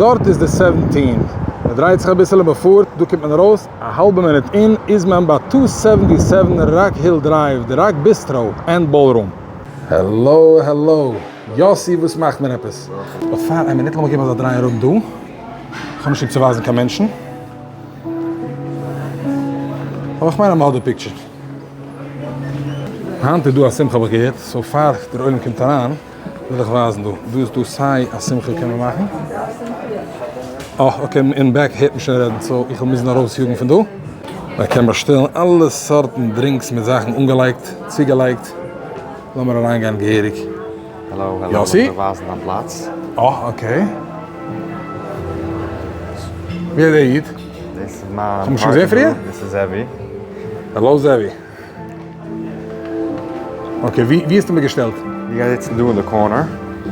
דארט איז די seventeen. מען דרייט זיך אביסעלע מען פארט, דא קומט מען ארויס, א האלבע מינוט אין איז מען ביי two seventy seven Rock Hill Drive, די Rock Bistro and Ballroom. Hello hello, יאסי וואס מאכט מען עפעס? באט פאר איין מינוט לאמיך געבן אזא דריי אראפ דא, איך האב נישט ליב צו ווייזן קיין מענטשן, אבער איך מיין אז מען האט די picture. היינט איז דא א שמחה האב איך געהערט, so פאר דער עולם קומט אריין וויל איך ווייזן דא, דא איז דא סיי א שמחה קען מען מאכן, אה okay אין back הערט מען שוין רעדן so איך וועל מוזן ארויסיאגן פון דא. מען קען באשטעלן אלע סארטן drinks מיט זאכן אנגעלייגט, צוגעלייגט, לאמיר אריינגיין געהעריג. Hello hello, יאסי? לאמיר ווייזן דיין פלאץ. אה okay. ווער איז דער איד? דאס איז מיין כ'האב אים שוין געזען פריער? דאס איז זעווי. Hello זעווי. Okay, ווי ווי האסטו מיר געשטעלט? דו גייסט זיצן דא אין די corner.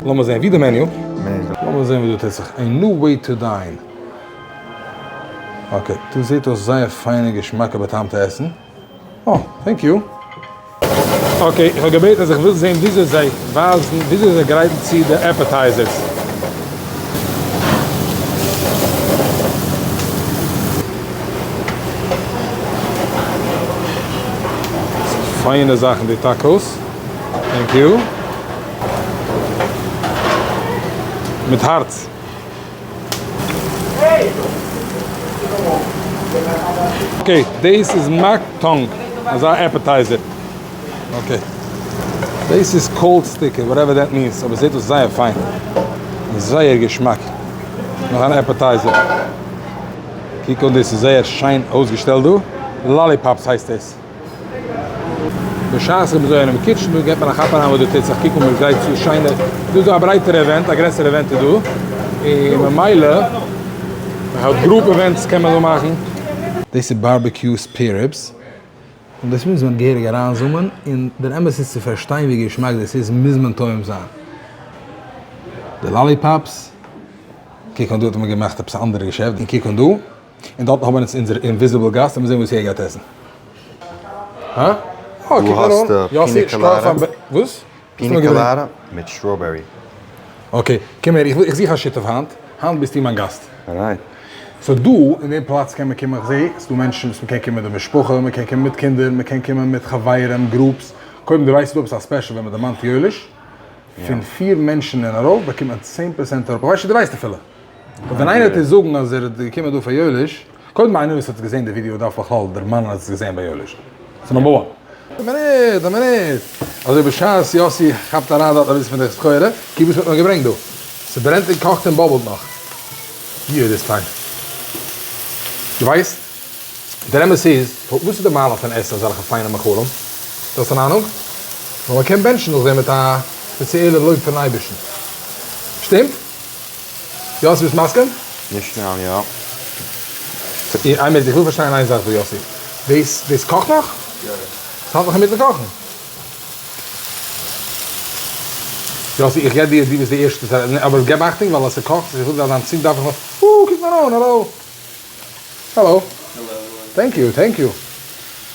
לאמיר זען, ווי די menu? Menu. לאמיר זען וואס דא טוט זיך. A new way to dine. Okay, דא זעט אויס זייער פיינע געשמאקע באטעמטע עסן. אה, thank you. Okay, איך האב געבעטן אז איך וויל זען וויאזוי זיי ווייזן וויאזוי זיי גרייטן צו די appetizers. פיינע זאכן די tacos. Thank you. מיט הארץ. Okay, דאס איז mock tongue, אזא appetizer. Okay. דאס איז cold sticker, whatever that means, אבער זעט אויס זייער פיין. און זייער געשמאק. נאך אן appetizer. קוק אן דאס איז זייער שיין אויסגעשטעלט דא. Lollipops הייסט דאס. בשעת איך בין אזוי אינעם kitchen דא געט מען א כאפ אריין וואס דא טוט זיך, קוק אן מען גייט צו שיינע, דא איז דא א ברייטערע event, א גרעסערע event איז דא, און ממילא מען האט group events קען מען דא מאכן. דאס איז barbecue spare ribs, און דאס מוז מען געהעריג אריינזומען, און דער אמת איז צו פארשטיין ווי געשמאק דאס איז מוז מען טועם זיין די lollipops, קוק אן דא האט מען געמאכט עפעס א אנדערע געשעפט, און קוק אן דא. און דארטן האבן אונז אונזער invisible גאסט, לאמיר זען וואס ער גייט עסן. הא? אה, קוק מיר אן. יאסי, שכוח פארן ב. וואס? Pina colada מיט strawberry. Okay, קום הער, איך זוך א שותף היינט, היינט ביסטו מיין גאסט. Alright. So דא אין דעם פלאץ קען מען קומען, איך זע ס'דא מענטשן וואס מ'קען קומען מיט די משפחה, מ'קען קומען מיט קינדער, מ'קען קומען מיט חברים, groups, קודם דו ווייסט ס'דא עפעס א special ווען מ'דערמאנט יואליש, פון פיר מענטשן און ארויף באקומט מען 10% אראפ, איך ווייס נישט צו דו ווייסט אפילו. ווען איינער וועט דיר זאגן אז ער איז געקומען דא פאר יואליש, קודם איינער וואס האט געזען די ווידיאו דארף בכלל דערמאנען אז ער האט עס געזען ביי יואליש, ס'איז number one. א מינוט, א מינוט, אזוי בשעת יאסי כאפט אריין דארט אביסל פון די סחורה, קוק וואס מ'האט נאך געברענגט דא, ס'ברענט און קאכט און bubble ט נאך. יוי דאס פיין. דו ווייסט, דער אמת איז, וואס איז די מעלה פון עסן אזעלכע פיינע מאכלים? דו האסט אן אהנונג? ווייל מ'קען בענטשן נאכדעם מיט א ספעציעלע לויב פון אייבערשטן. שטימט? יאסי ביסט מסכים? נישט שנעל יא. איין מינוט איך וויל פארשטיין איין זאך דא יאסי, דאס דאס קאכט נאך? יא יא. ס'האלט נאך אינמיטן קאכן? יאסי איך געב דיר דו ביסט די ערשטע צו רעדן אבער געב אכטונג ווייל אז ס'קאכט איך וויל דיין צונג דארף איך נאך אה קוק מיר אן האלא האלא thank you thank you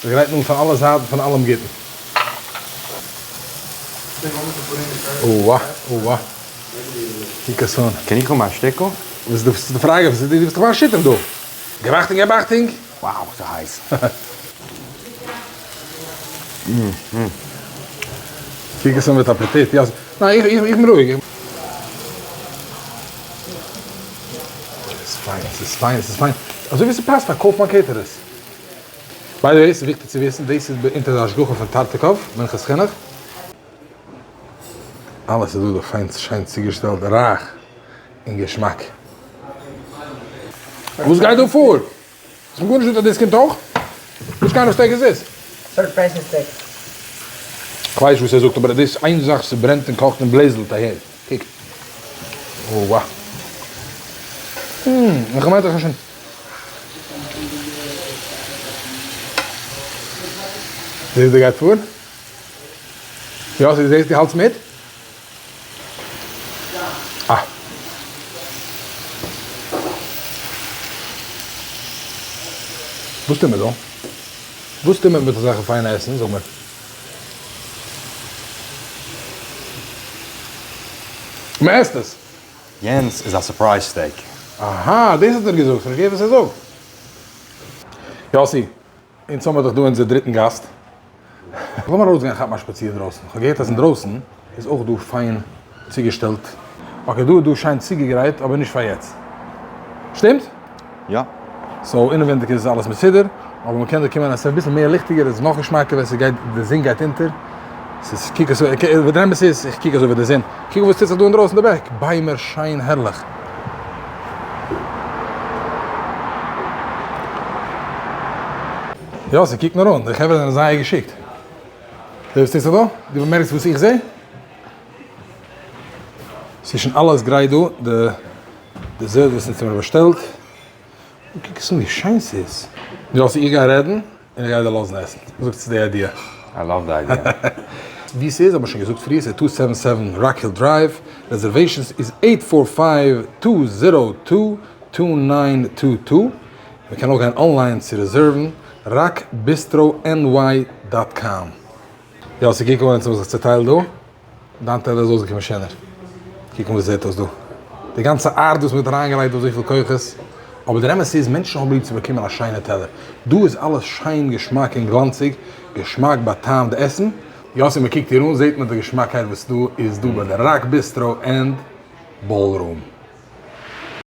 זיך גרייטן אן פון אלע זייטן פון אלעם גוטן. אוה אוה. קוק עס אן. קען איך האבן א שטיקל? וואס איז די פראגע? דו ביסט דאך מיין שותף דא. געב אכטונג געב אכטונג! Wow ס'איז הייס. קוק עס אן מיט אפעטיט. יא, ניין איך איך בין רואיג. ס'איז פיין, ס'איז פיין, ס'איז פיין. אזוי ווי ס'פאסט פאר קויפמאן caterers. By the way, ס'איז וויכטיג צו וויסן, דאס איז אונטער די השגחה פון טארטיקוב, מנחת חינוך. אלעס איז דא דא פיין שיין צוגעשטעלט רייך און געשמאק. וואס גייט דא פאר? האסט מיר גארנישט געזאגט אז דאס קומט אויך? וואס kind of steak איז דאס? Surprise steak. כ'ווייס נישט וואס ער זאגט אבער דאס איין זאך ס'ברענט און קאכט און בלעזלט אהער. קוק. אוה. איך מיין איך האב שוין. זעסט וואס דא גייט פאר? יאסי זעסט דו האלטסט מיט? אה. וואס טוט מען דא? וואס טוט מען מיט אזעלכע פיינע עסן? זאג מיר. מען עסט עס! יענס איז א surprise steak. אהא, דאס האט ער געזאגט, כ'האב נישט געהערט וואס ער זאגט. יאסי, אונז האמיר דאך דא אונזער דריטן גאסט. לאמיר ארויסגיין כאפן א שפאציר אינדרויסן, כ'האב געהערט אז אינדרויסן איז אויך דא פיין צוגעשטעלט. okay, דא איז דא שיין צוגעגרייט אבער נישט פאר יעצט. שטימט? יא. so אינעווענדיג איז אלעס מסודר, אבער מ'קען דא קומען אז ס'איז אביסל מער ליכטיגער איז נאך געשמאקער ווען ס'גייט די זון גייט אונטער. ס'איז קוק אזוי, דער אמת איז איך קוק אזוי ווי די זון, קוק וואס טוט זיך דא אינדרויסן די back, ביימער שיין הערליך. יא, ס'קוקט נאר אן, די חברה זענען זייער געשיקט. זע וואס טוט זיך דא? דו באמערקסט וואס איך זע? ס'איז שוין אלעס גרייט דא, די dessert וואס אונז האבן באשטעלט. קוק עס אן ווי שיין ס'איז. יאסי איך גיי רעדן און איך גיי דיר לאזן עסן. וואס זאגסטו צו די idea? I love די idea. ווי ס'איז האב איך שוין געזאגט פריער, ס'איז two seven seven Rock Hill Drive, reservations איז eight four five two zero two two nine two two, מ'קען אויך גיין online צו רעזערוון, Rock Bistro NY dot com. יאסי קוק אן אונז האבן זיך צוטיילט דא. דיין טעלער איז אויסגעקומען שענער. קוק אן ווי עס זעט אויס דא. די גאנצע ארט וואס מען האט אריינגעלייגט דא אזויפיל כוחות. אבער דער אמת איז, מענטשן האבן ליב צו באקומען א שיינע טעלער. דא איז אלעס שיין געשמאק און גלאנציג, געשמאק באטעמט עסן. יאסי מען קוקט דיר אן זעט מען די געשמאקייט וואס דא איז דא ביי די Rock Bistro and Ballroom.